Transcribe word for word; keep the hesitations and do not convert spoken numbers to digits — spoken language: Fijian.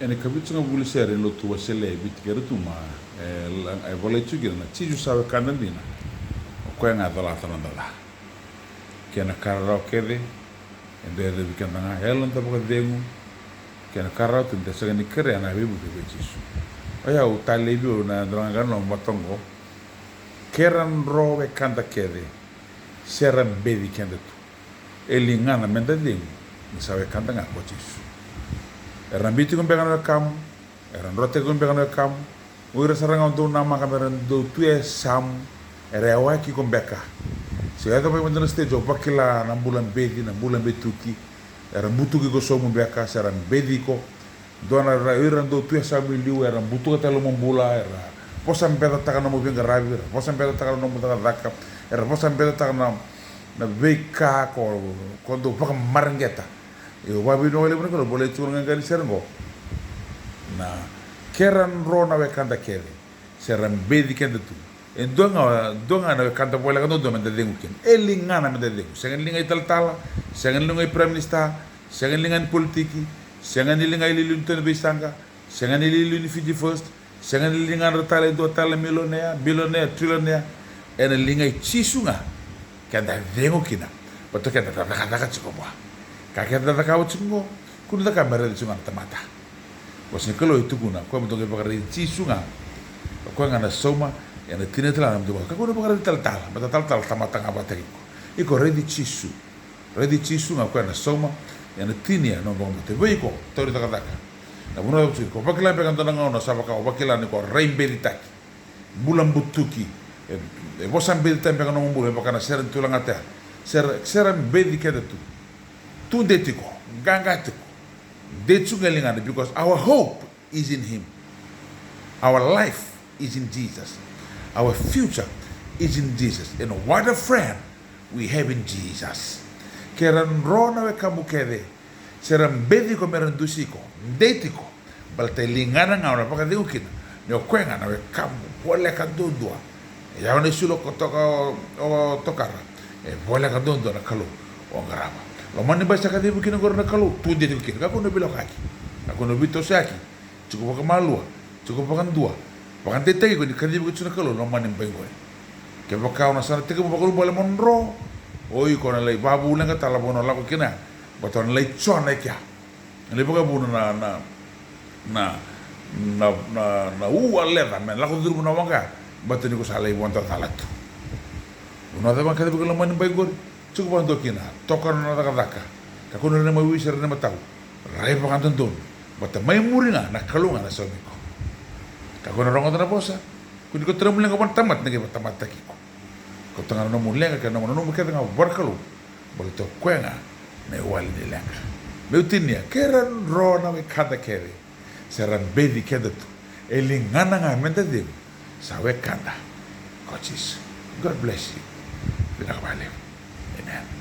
Ena ikavitusagavulu ni sere ni lotu Wesele e Viti kei Rotuma, e la-, e volai tu kina na Jisu sa wekada dina. O koya ga e colata na noda ca. Kei na ka rarawa kece, e dau yacovi keda ga, yalo ni da vakacegu, kei na ka rarawa tu ni da sega ni kerea na veivuke vei Jisu. O yau, Talevi, au na yadra ga na mata oqo. Ke ra dro wekada kece, se ra beci keda tu, e ligana meda cegu ni sa wekada ga ko Jisu. Era biuti iko beka na wekamu, era drotaki iko beka na wekamu. O ira sara ga o dau namaka mera dau tu e yasamu, era yawaki iko beka. Se yaco mai mada na stage o vakila na bula beci, na bula betuki, era butuki iko sobu beka, se ra beci iko. Dua na ra-, ira dau tu e yasamu i liu, era butuka tale nomu bula, era vosa becataka nomu veiqaravi, era vosa becataka nomu cakacaka, era vosa becataka na, na veika ko, ko dau vakamareqeta. Io, vavinavinaka levu na Kalou, volai tiko na qaqa ni sere oqo. Na, ke ra dro na wekada kece, se ra beci keda tu. E dua ga, dua ga na wekada voleka duadua meda cegu kina. E ligana meda cegu. Sega ni liga i talatala, sega ni liga i prime minister, sega ni liga ni politiki, sega ni liga i liuliu ni tona veisaqa, sega ni liuliu ni Fiji First, sega ni ligana tale e dua tale na milionea, bilionea, trilionea. Ena liga i Jisu ga keda cegu kina. Baleta keda cakacaka tiko vua. Ka keda cakava tiko qo, kua ni cakava me raici tiko ga na tamata. Vosa ni Kalou e tukuna, o koya mo dou qai vakaraici Jisu ga. O koya ga na sauma, ena tinia tale na nomu dua. Kakua ni vakaraici talatala, baleta talatala tamata ga vakataki iko. Iko raici Jisu. Raici Jisu ga, o koya na sauma, ena tinia na nomu vakabauta. Vei iko, tauri cakacaka. Na vanua o tiko, ko vakila beka dua na gauna sa vaka o vakila ni ko raibecitaki. Bula butuki. E, e vosa becitaki beka nomu bula, e vaka na sere ni tulaga tea. Sere, sere beci keda tu. Tu de tiko, qaqa tiko. De tiko ga e ligana, because our hope is in him. Our life is in Jesus. Our future is in Jesus. And what a friend we have in Jesus. Ke ra dro na wekamu kece, se ra beci iko mera dusi iko, de tiko. Baleta e ligana ga o na vakacegu kina, ni o koya ga na wekamu voleka duadua. E yawa na isulu ko toka o, o tokara. E voleka duadua na Kalou o qarava. Loma ni bai sa kacivi kina qori na Kalou, tu de tiko kina. Kakua ni veilokaki. Kakua ni veitosoyaki. Tiko vakamalua, tiko vakadua. Vakadeitaki iko ni kacivi iko tiko na Kalou loma ni bai qori. Kevaka o na sa na tekivu vakaulubale mo dro, o iko na lai vavuleqa tale na vanua o lako kina. Baleta o na lai jona e kea. Na lai vakavuna na, na, na, na, na, na ua leca me lako curuma na waqa. Baleta ni ko sa lai vodo cala tu. Vanua cava ga kacivi iko loma ni bai qori. Tiko vakadua kina, toka na nona cakacaka. Kakua ni rai na imawi se rai na imatau. Rai vakadodonu. Baleta mai muri ga na Kalou ga na saumi iko. Kakua ni rogoca na vosa. Kua ni kauta nomu leqa vua na tamata ni qai vakatamatataki iko. Kauta ga na nomu leqa kei na nomu nanuma kece ga vua na Kalou. Baleta o koya ga na iwali ni leqa. Meu tinia, ke ra dro na wekada kece. Se ra beci keda tu. E ligana ga meda cegu. Sa wekada ko Jisu. God bless you. Vinaka vakalevu. Amen.